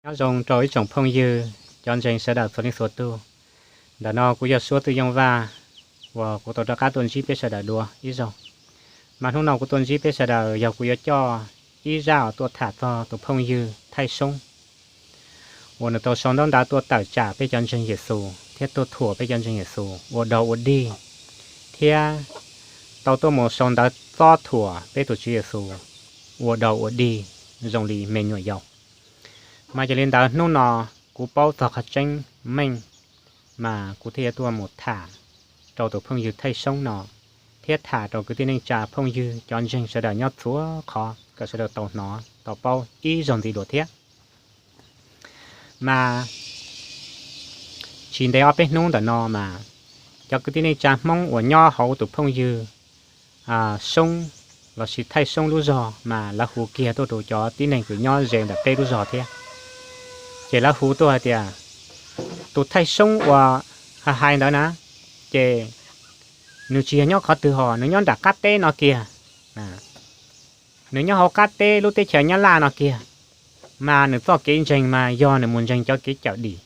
Nyob zoo rau ib tsoom phooj ywg cov ntseeg sawv daws txhua leej txhua tug. Ntawm no kuv yog Suab Twj Yooj Vaj uas kuv tau rov qab tuaj ntsib peb sawv daws dua ib zaug. Mas hnub no kuv tuaj ntsib peb sawv daws yog kuv yuav coj ib zaj uas tuaj tham txog tus phooj ywg Thaij Soob uas nws tau sau ntaub ntawv tuaj tawm tsam peb cov ntseeg Yexus thiab tuaj thuam peb cov ntseeg Yexus ua dog ua dig, thiab tau tuaj mus sau ntawv txob thuam peb tus Tswv Yexus ua dog ua dig zoo li me nyuam yaus. Mas yog li ntawd hnub no kuv paub txog qhov tseeb meej, mas kuv thiaj yuav tuaj mus tham rau tus phooj ywg Thaij Soob no, thiab tham rau kwv tij neej tsa phooj ywg cov ntseeg sawv daws nyob txhua qhov kom sawv daws tau hnov tau paub ib zaug ntxiv dua thiab. Mas tsis ntev ob peb hnub ntawm no mas cov kwv tij neej tsa Hmoob uas nyob hauv tus phooj ywg Soob lossis Thaij Soob lub zog mas lawv hu kiag tuaj rau cov tib neeg kws nyob ze ntawm peb lub zog thiab. Ces lawv hu tuaj hais tias tus Thaij Soob uas hais hais ntawd na, ces nws tsis yog nyob qhov twg hos, nws nyob nram qab teb no kiag. Nws nyob hauv qab teb lub teb chaws Nyab Laj no kiag, mas nws txoj kev ntseeg mas yog nws mus ntseeg cov kev cawm dim.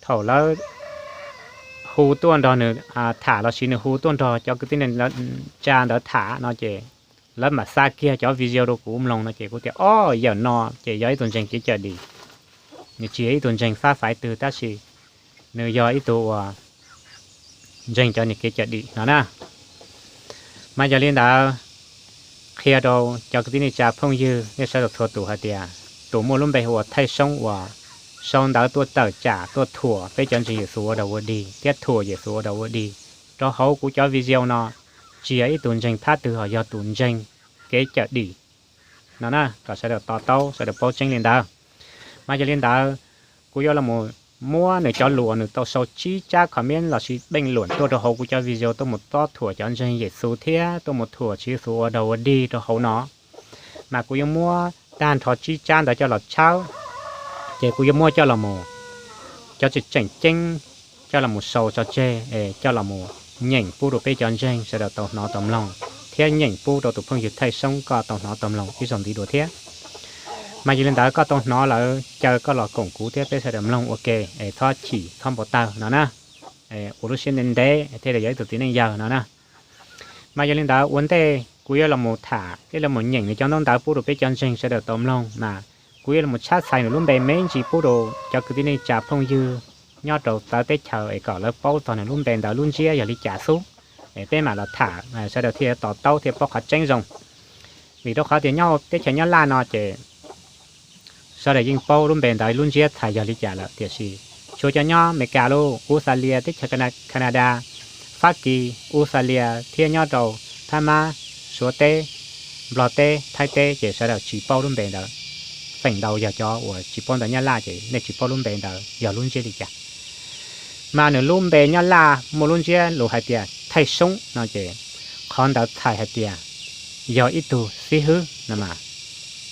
Thaum lawv hu tuaj nrog nws tham lossis nws hu tuaj nrog cov kwv tij neej tsa ntawd tham no ces lawv mam xa kiag cov video rau kuv mloog no ces kuv tias, o, yawm no ces yog ib tug ntseeg kev cawm dim. Nws tsis yog ib tug ntseeg fab faiv twg tab sis nws yog ib tug uas ntseeg cov niag kev cawm dim no na. Mas yog li ntawd, qhia rau cov kwv tij neej tsa phooj ywg nej sawv daws txhua tus hais tias tus muaj lub npe hu ua Thaij Soob uas sau ntawv tuaj tawm tsam tuaj thuam peb cov ntseeg Yexus ua dog ua dig thiab thuam Yexus ua dog ua dig rau hauv kuv cov video no, tsis yog ib tug ntseeg phab twg hos yog tus ntseeg kev cawm dim no na, kom sawv daws to taub sawv daws paub tseeb li ntawd. Mas yog li ntawd, kuv yuav los muab nws cov lus uas nws tau sau tsib tsab comment lossis peej luam tuaj rau hauv kuv cov video tuaj mus txob thuam cov ntseeg Yexus thiab tuaj mus thuam Tswv Yexus ua dog ua dig rau hauv no. Mas kuv yuav muab tag nrho tsib tsab ntawd coj los tshawb, ces kuv yuav muab coj los mus, cov tseem tseem ceeb coj los mus sau tso tseg es coj los mus nyeem pub rau peb cov ntseeg sawv daws tau hnov tau mloog, thiab nyeem pub rau tus phooj ywg Thaij Soob koj tau hnov tau mloog ib zaug ntxiv dua thiab. Mas yog li ntawd koj tau hnov lawm caw koj los koom kuv thiab peb sawv daws mloog ua ke es txhob chim txhob npau taws no na. Ua lub siab ntev ntev thiaj li yog ib tug txiv neej yawg no na. Mas yog li ntawd ua ntej kuv yuav los mus tham thiab los mus nyeem nws cov ntaub ntawv pub rau peb cov ntseeg sawv daws tau mloog mas kuv yuav los mus tshab txhais nws lub npe me ntsis pub rau cov kwv tij neej tsa phooj ywg nyob rau txawv teb chaws es kom lawv paub txog nws lub npe ntawd lub ntsiab yog li cas xub, es peb mam los tham sawv daws thiaj to taub thiaj paub qhov tseeb zoo. Vim rau qhov tias nyob teb chaws Nyab Laj no ces sawv daws yeej paub lub npe ntawd lub ntsiab txhais yog li cas lawm, tiam sis tshuav cov nyob Amelikas, Australia, teb chaws Canada, Fab Kis, Australia thiab nyob rau Phab Mab, Suav teb, Nplog teb, Thaib teb ces sawv daws tsis paub lub npe ntawd. Feem ntau yog cov uas tsis paub ntawv Nyab Laj ces nej tsis paub lub npe ntawd yog lub ntsiab li cas. Mas nws lub npe Nyab Laj muaj lub ntsiab lus hais tias Thaij Soob no ces qhov ntawd txhais hais tias yog ib tug xib hwb no,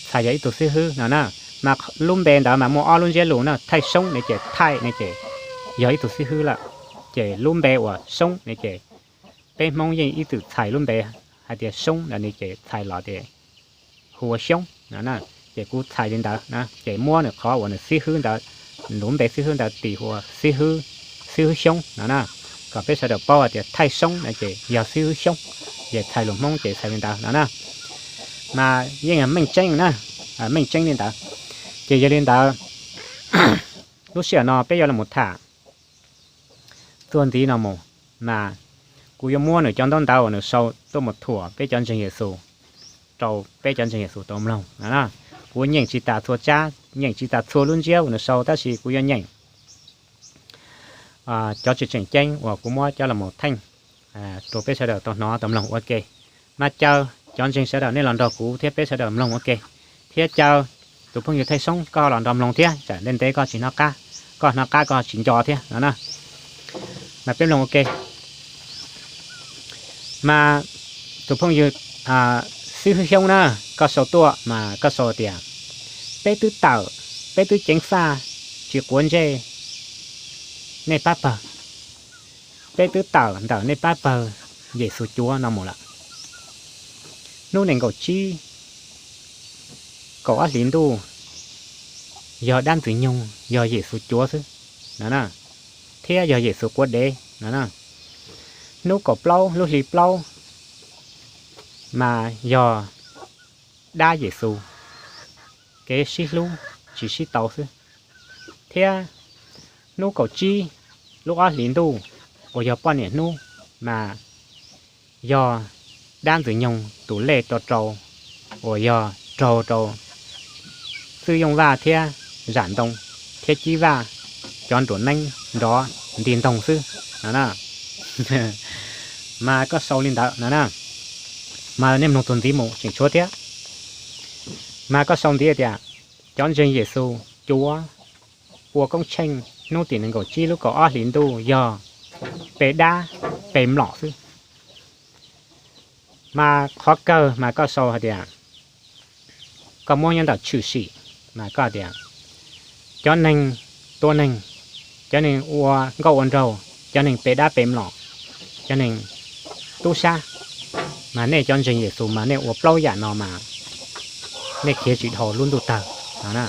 txhais yog ib tug xib hwb no na. Mas lub npe ntawd mas muaj ob lub ntsiab lus na, Thaij Soob ne ces Thaij ne ces yog ib tug xib hwb lawm, ces lub npe uas Soob ne ces peb Hmoob yeej ib txwm txhais lub npe hais tias Soob ntawd ne ces txhais los tias hu ua Xyoob no na. Ces kuv txhais li ntawd na ces muab nws qhov uas nws xib hwb ntawd, lub npe xib hwb ntawd tis hu ua xib hwb Xyoob no na, kom peb sawv daws paub hais tias Thaij Soob no ces yog xib hwb Xyoob, ces txhais lus Hmoob ces txhais li ntawd no na. Mas yeej meej tseeb na, meej tseeb li ntawd. Ces yog li ntawd, lub sij hawm no peb yuav los tham txuas ntxiv no mus, mas kuv yuav muab nws cov ntaub ntawv uas nws sau tuaj mus thuam peb cov ntseeg Yexus rau peb cov ntseeg Yexus tau mloog no. Kuv nyeem tsis tas txhua tsab, nyeem tsis tas txhua lub ntsiab uas nws sau, tab sis kuv yuav nyeem cov tseem tseem ceeb uas kuv muab coj los mus theej rau peb sawv daws tau hnov tau mloog ua ke. Mas caw cov ntseeg sawv daws nej los nrog kuv thiab peb sawv daws mloog ua ke, thiab caw tus phooj ywg Thaij Soob koj los nrog mloog thiab, tsam ntev ntev koj tsis hnov qab, koj hnov qab koj tsis nco thiab no na. Mas peb mloog ua ke. Mas tus phooj ywg xib hwb Xyoob na, koj sau tuaj mas koj sau tias, peb twb tawm, peb twb ceev faj, tsis quav ntsej nej pab pawg, peb twb tawm ntawm nej pab pawg Yexus cuav no mus lawm. Hnub nees nkaum tsib kaum ob hlis ntuj, yog dab ntxwg nyoog, yog Yexus cuav xwb no na, thiab yog Yexus quav dev no na. Hnub kaum plaub lub hli plaub mas yog dab Yexus kev sib hlub tsis sib tau xwb, thiab hnub kaum tsib lub ob hlis ntuj uas yog poj niam hnub mas yog dab ntxwg nyoog tus lej rau rau uas yog raug rau Txwj Yooj Vaj thiab Zam Ntoo thiab Cib Vaj cov nruam neeb nrov nti ntoog xwb no na. Mas koj sau li ntawd no na, mas nej mloog txog ntxiv mus tseem tshuav thiab. Mas koj sau ntxiv tias cov ntseeg Yexus cuav ua koob tsheej hnub tim nees nkaum tsib lub kaum ob hlis ntuj yog pe dab pe mlom xwb. Mas qhov kawg mas koj sau hais tias, koj muab nyob ntawm tshwm sim mas koj tias cov neeg tua neeg, cov neeg ua nkauj ua nraug, cov neeg pe dab pe mlom, cov neeg tub sab, mas nej cov ntseeg Yexus mas nej ua plaub yam no mas nej khiav tsis dhau lub ntuj tawg no na.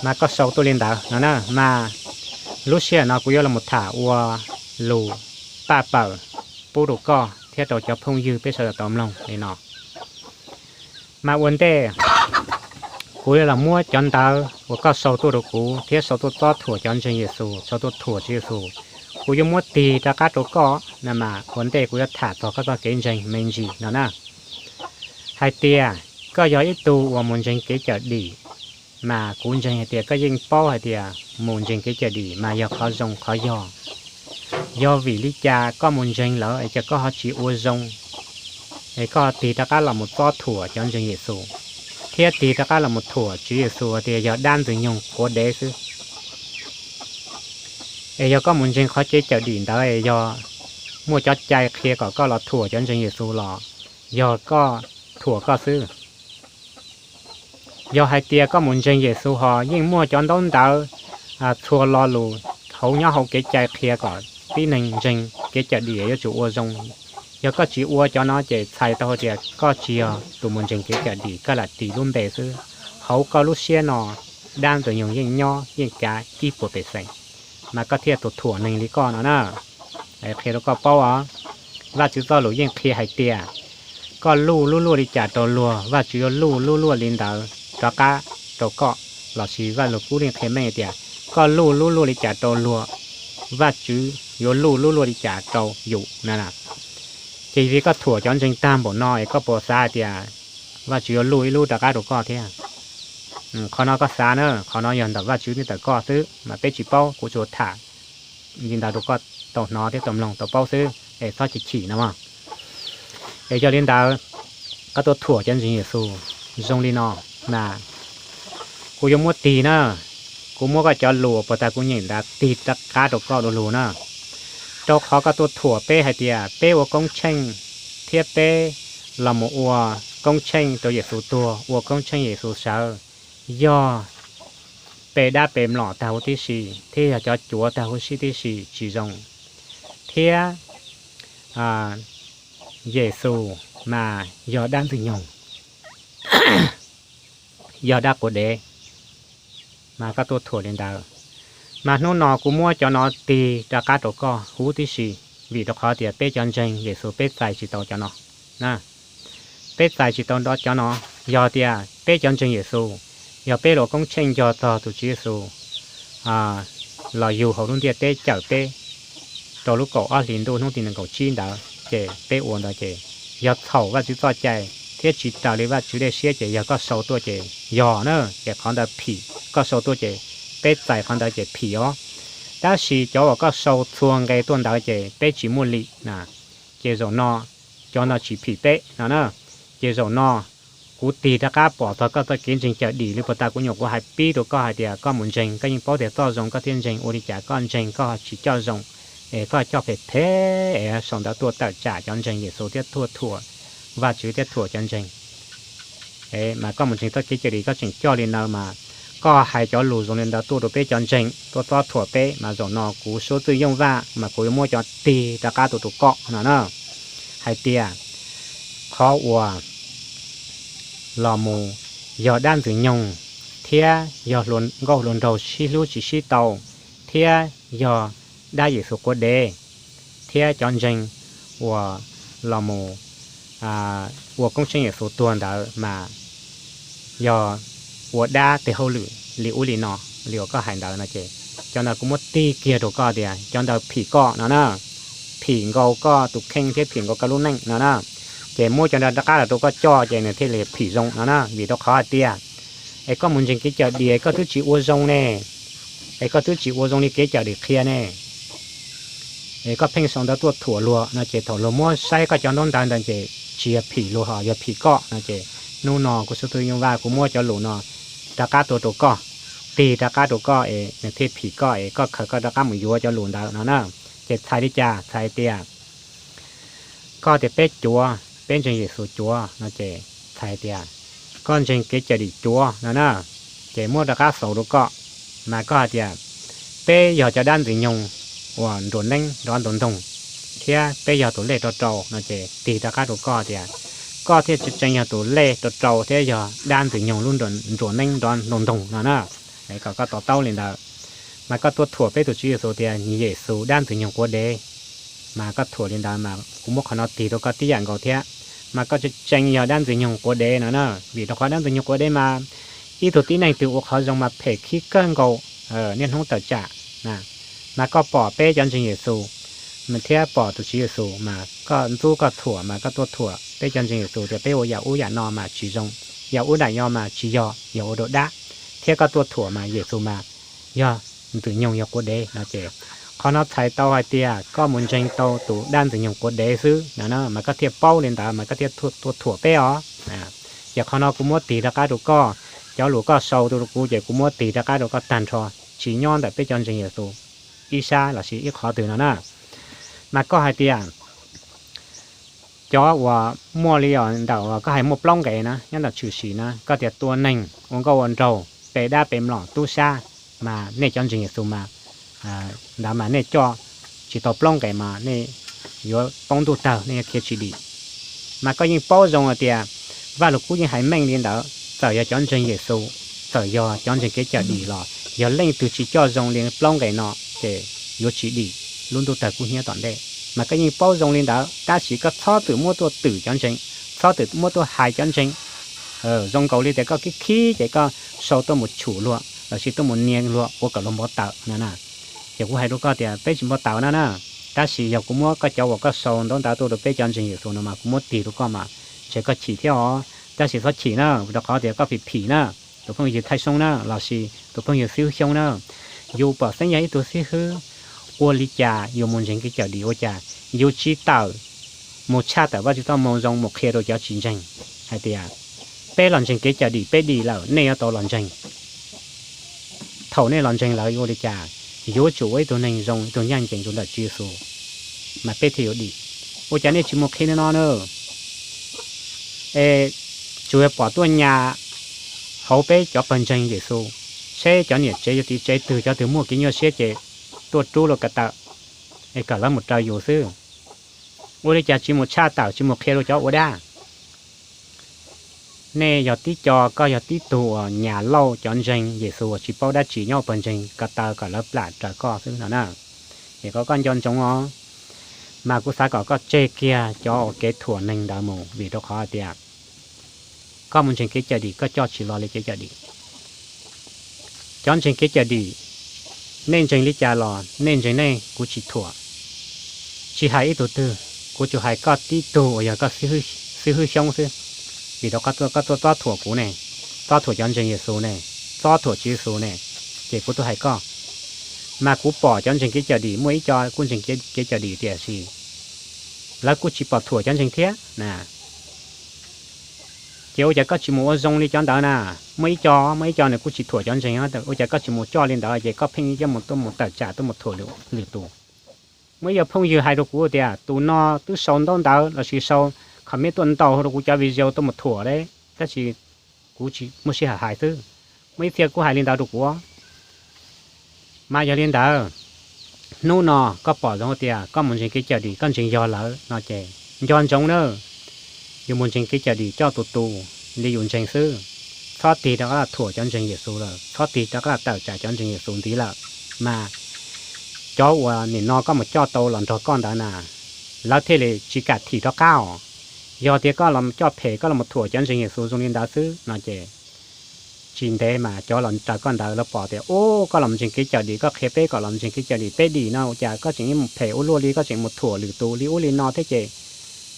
Mas koj sau tuaj li ntawd no na, mas lub sij hawm no kuv yuav los tham ua lus paj paws pub rau koj thiab rau cov phooj ywg peb sawv daws tau mloog li no. Mas ua ntej kuv yuav los muab cov ntawv uas koj sau tuaj rau kuv thiab sau tuaj txob thuam cov ntseeg Yexus, sau tuaj thuam Tswv Yexus, kuv yuav muab tig rov qab rau koj no mas ua ntej kuv yuav tham txog koj txoj kev ntseeg me ntsis no na. Hais tias koj yog ib tug uas mus ntseeg kev cawm dim, mas kuv ntseeg hais tias koj yeej paub hais tias mus ntseeg kev cawm dim mas yog qhov zoo qhov yog. Yog vim li cas koj mus ntseeg lawm es cas koj ho tsis ua zoo, es koj tig rov qab los mus txob thuam cov ntseeg Yexus, thiab tig rov qab los mus thuam Tswv Yexus tias yog dab ntxwg nyoog quav dev xwb? Es yog koj mus ntseeg qhov kev cawm dim ntawd es yog muaj cov cai qhia kom koj los thuam cov ntseeg Yexus los yog koj thuam koj xwb? Yog hais tias koj mus ntseeg Yexus ho yeej muaj cov ntaub ntawv, txhua lo lus hauv nyob hauv kev cai qhia kom tib neeg ntseeg kev cawm dim yuav tsum ua zoo, yog koj tsis ua cov no ces txhais tau hais tias koj tsis yog tus mus ntseeg kev cawm dim, koj lam ris lub npe xwb. Hauv koj lub siab no dab ntxwg nyoog yeej nyob yeej kav ib puas pes xees, mas koj thiaj tus thuam neeg li koj no na. Qhia rau koj paub os, Vajtswv txoj lus yeej qhia hais tias koj luj lub luaj li cas rau luag, Vajtswv yuav luj lub luaj li ntawd rov qab rau koj. Lossis Vajluskub yeej qhia meej tias koj luj lub luaj li cas rau luag, Vajtswv yuav luj lub luaj li cas rau yus na. Ces vim koj thuam cov ntseeg tag npaum no es koj puas xav hais tias Vajtswv yuav luj ib lub rov qab rau koj thiab? Qhov no koj xav na, qhov no yog ntawm Vajtswv thiab ntawm koj xwb mas peb tsis paub, kuv tsuas tham li ntawd rau koj tau hnov thiab tau mloog tau paub xwb es txhob chim chim no. Es yog li ntawd, koj tuaj thuam cov ntseeg Yexus zoo li no mas kuv yuav muab tig na, kuv muab koj cov lus uas puag ta kuv nyeem ntawd tig rov qab rau koj du lug na. Rau qhov koj tuaj thuam peb hais tias peb ua koob tsheej thiab peb los mus ua koob tsheej rau Yexus tuag, ua koob tsheej Yexus sawv, yog pe dab pe mlom tag huv tib si thiab yog cov cuav tag huv tib si tsis zoo, thiab Yexus mas yog dab ntxwg nyoog, yog dab quav dev, mas koj tuaj thuam li ntawd. Mas hnub no kuv muab cov no tig rov qab rau koj huv tib si, vim rau qhov tias peb cov ntseeg Yexus peb txais tsis tau cov no. Peb txais tsis tau cov no. Yog tias peb cov ntseeg Yexus, yog peb los koob tsheej nco txog tus Tswv Yexus los yug hauv lub ntiaj teb cawm peb rau lub kaum ob hlis ntuj hnub tim nees nkaum tsib ntawd ces peb ua ntawd ces yog txhaum Vajtswv txoj cai thiab tsis raws li Vajtswv dej siab ces yog koj sau tuaj ces yog na, ces qhov ntawd phim. Koj sau tuaj ces peb txais qhov ntawd ces phim os. Tab sis cov uas koj sau txhua nqe tuaj ntawd ces peb tsis muaj li na. Ces zaum no cov no tsis phim peb no na. Ces zaum no kuv tig rov qab pom txog koj txoj kev ntseeg cawm dim li puag ta kuv nyuam qhuav hais pib rau koj hais tias koj mus ntseeg, koj yeej paub tias txoj zoo koj thiaj ntseeg, ua li cas koj ntseeg koj tsis coj zoo, es koj coj phem phem es sau ntawv tuaj tawm tsam cov ntseeg Yexus thiab tuaj thuam Vajtswv thiab thuam cov ntseeg. Mas koj mus ntseeg txoj kev cawm dim koj tseem coj li ntawd mas koj hais cov lus zoo li ntawd tuaj rau peb cov ntseeg tuaj txob thuam peb, mas zaum no kuv Suab Txwj Yooj Vaj mas kuv yuav muab cov tig rov qab tuaj rau koj no na, hais tias qhov uas los mus yog dab ntxwg nyoog thiab yog hluas nkauj hluas nraug sib hlub tsis sib tau, thiab yog dab Yexus quav dev, thiab cov ntseeg uas los mus ua koob tsheej Yexus tuag ntawd mas yog ua dab tes hauj lwm li ub li no, li uas koj hais ntawd no ces cov ntawd kuv muab tig kiag rau koj tias cov ntawd phim koj no na, phim nkaus koj tus kheej thiab phim nkaus koj lub neej no na. Ces muab cov ntawd rov qab los rau koj coj ces nws thiaj li phim zoo no na, vim rau qhov hais tias es koj mus ntseeg kev cawm dim koj twb tsis ua zoo ne, es koj twb tsis ua zoo li kev cawm dim qhia ne, es koj pheej sau ntawv tuaj thuam luag no ces thaum luag muab saib koj cov ntaub ntawv ntawd ces tsis yog phim luag ho yog phim koj no ces hnub no kuv xub thawj yoo vaj kuv muab cov lus no rov qab tuaj rau koj, tig rov qab rau koj es nws thiaj phim koj es koj khaws koj rov qab mus yuav cov lus ntawd no na. Ces txhais li cas? Txhais tias koj tias peb cuav, peb ntseeg Yexus cuav no ces txhais tias koj ntseeg kev cawm dim cuav no na. Ces muab rov qab xaus rau koj, mas koj hais tias peb yog cov dab ntxwg nyoog uas nruas neeb nrov ntoos ntoog, thiab peb yog tus lej rau rau no ces tig rov qab rau koj tias koj thiaj tseem yog tus lej rau rau thiab yog dab ntxwg nyoog lub nruas neeb nrov ntoos ntoog no na. Kom koj to taub li ntawd, mas koj tuaj thuam peb tus Tswv Yexus tias Yexus dab ntxwg nyoog quav dev, mas koj thuam li ntawd mas kuv muab qhov no tig rau koj tib yam nkaus thiab, mas koj tseem yog dab ntxwg nyoog quav dev no na. Vim rau qhov dab ntxwg nyoog quav dev mas ib tug tib neeg twg ua qhov zoo mas phem khib kawg nkaus, niaj hnub tawm tsam. Mas koj pom peb cov ntseeg Yexus thiab pom tus Tswv Yexus mas koj ntxub koj thuam, mas koj tuaj thuam peb cov ntseeg Yexus tias peb ua yam ub yam no mas tsis zoo, yam ub yam no mas tsis yog, yog ua rau dab, thiab koj tuaj thuam mas Yexus mas yog ntxwg nyoog yog quav dev no ces qhov no txhais tau hais tias koj mus ntseeg tau tus dab ntxwg nyoog quav dev xwb no, mas koj thiaj paub li ntawd mas koj thiaj tuaj thuam peb os. Ces qhov no kuv muab tig rov qab rau koj, cov lus koj sau rau kuv ces kuv muab tig rov qab rau koj tag nrho, tsis nyob ntawm peb cov ntseeg Yexus ib sab lossis ib qhov twg no na. Mas koj hais tias cov uas muaj li os ntawm uas koj hais muaj plaub nqe na nyob ntawm tshwm sim na, koj tias tua neeg, ua nkauj ua nraug, pe dab pe mlom, tub sab, mas nej cov ntseeg Yexus mas ntawd mas nej coj tsis tau plaub nqe mas nej yuav poob ntuj tawg, nej yuav khiav tsis dim. Mas koj yeej paub zoo hais tias Vaj Lug Kub yeej hais meej li ntawd, txawm yog cov ntseeg Yexus, txawm yog cov ntseeg kev cawm dim los yog leej twg tsis coj zoo li plaub nqe no ces yuav tsis dim lub ntuj tawg kub hnyiab tom ntej. Mas koj yeej paub zoo li ntawd tab sis koj txhob txwm muab tuaj twm cov ntseeg, txhob txwm muab tuaj hais cov ntseeg. Zoo nkaus li tias koj khib khib ces koj sau tuaj mus tshum luag lossis tuaj mus nias luag ua kom luag npau taws no na. Ces kuv hais rau koj tias peb tsis npau taws no na, tab sis yog kuv muab koj cov uas koj sau ntaub ntawv tuaj rau peb cov ntseeg Yexus no mas kuv muab tig rau koj mas ntshe koj chim thiab os, tab sis txhob chim na, rau qhov tias koj phim phim na, tus phooj ywg Thaij Soob na lossis tus phooj ywg Xib Hwb Xyoob na. Yus pom xeeb yog ib tug xib hwb, ua li cas yus mus ntseeg kev cawm dim ua cas yus tsis tawm mus tshaj tawm Vajtswv txoj moo zoo mus qhia rau cov tsis ntseeg hais tias peb los ntseeg kev cawm dim peb dim lawm nej yuav tau los ntseeg. Thaum nej los ntseeg lawm yuav ua li cas? Yuav tsum ua ib tug neeg zoo, ib tug ncaj ncees rau ntawm Tswv Yexus, mas peb thiaj yuav dim. Ua cas nej tsis mus qhia li no na? Es tsuas yog pom tuaj nyas hauv peb cov pawg ntseeg Yexus, seb cov niam tsev cov txiv tsev twg cov twg muaj kev nyuaj siab ces tuaj rub luag ko taw es kom lawv mus raws yus xwb. Ua li cas tsis mus tshaj tawm tsis mus qhia rau cov ua dab? Nej yog tib co, koj yog tib tug uas nyas lauj cov ntseeg Yexus uas tsis paub dab tsi nyob pawg ntseeg ko taw kom lawv plam raws koj xwb no na. Es kom koj nco ntsoov os, mas kuv xav kom koj tseg kiag cov uas kev thuam neeg ntawd mus, vim rau qhov hais tias koj mus ntseeg kev cawm dim koj coj tsis los li kev cawm dim. Cov ntseeg kev cawm dim, nej ntseeg li cas los nej ntseeg nej, kuv tsis thuam, tsis hais ib tug twg. Kuv tsuas hais koj tib tug uas yog koj xib hwb Xyoob xwb, vim rau qhov koj tuaj txob thuam kuv ne, txob thuam cov ntseeg Yexus ne, txob thuam Tswv Yexus ne, ces kuv tuaj hais koj. Mas kuv pom cov ntseeg kev cawm dim, muaj ib co kuj ntseeg kev cawm dim tiam sis lawv kuj tsis pom thuam cov ntseeg thiab na. Ces ua cas koj tsis mus ua zoo li cov ntawd na? Muaj ib co, muaj ib co nws kuj tsis thuam cov ntseeg, ua cas koj tsis mus coj li ntawd ces koj pheej coj mus tuaj mus tawm tsam tuaj mus thuam lwm tus? Muaj ib co phooj ywg hais rau kuv tias tus no twb sau ntaub ntawv lossis sau comment tuaj ntaus rau kuv cov video tuaj mus thuam li, tab sis kuv tsis muaj sij hawm hais xwb. Muaj ib txhia kuj hais li ntawd rau kuv. Mas yog li ntawd, hnub no koj pom zoo tias koj mus ntseeg kev cawm dim koj ntseeg yog lawm no ces nco ntsoov na, yus mus ntseeg kev cawm dim coj tus tus li yus ntseeg xwb. txhob tig rov qab los thuam cov ntseeg Yexus lawm, txhob tig rov qab los tawm tsam cov ntseeg Yexus ntxiv lawm, mas cov uas nim no koj mus coj tau los nrog koj ntawd na, lawv thiaj li tsis kam thim rov qab os. Yog tias koj los coj phem, koj los thuam cov ntseeg Yexus zoo li ntawd xwb no ces tsis ntev mas cov los raws koj ntawd lawv pom tias, u, koj los ntseeg kev cawm dim, koj qhia peb kom los ntseeg kev cawm dim, peb dim no ua cas koj tseem mus phem ua luaj li, koj tseem mus thuam lwm tus li ub li no thiab ces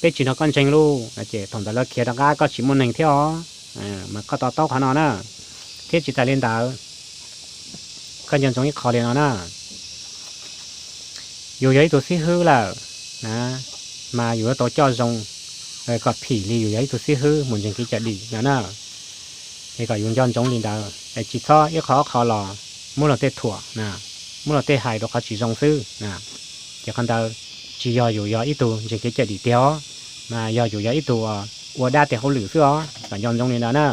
peb tsis nrog koj ntseeg lauj no ces thaum ntawd lawv khiav rov qab, koj tsis muaj neeg thiab os. Mas koj to taub qhov no na. Thiab tsis tas li ntawd, koj nco ntsoov ib qho li no na, yus yog ib tug xib hwb lawm na, mas yus yuav tau coj zoo kom phim li yus yog ib tug xib hwb mus ntseeg kev cawm dim no na. Es kom yus nco ntsoov li ntawd es tsis txhob ib qho ob qho los muab luag tej thuam, muab luag tej hais rau qhov tsis zoo xwb. Ces qhov ntawd tsis yog yus yog ib tug ntseeg kev cawm dim tiag os, mas yog yus yog ib tug ua dab tej hauj lwm xwb os, kom nco ntsoov li ntawd na.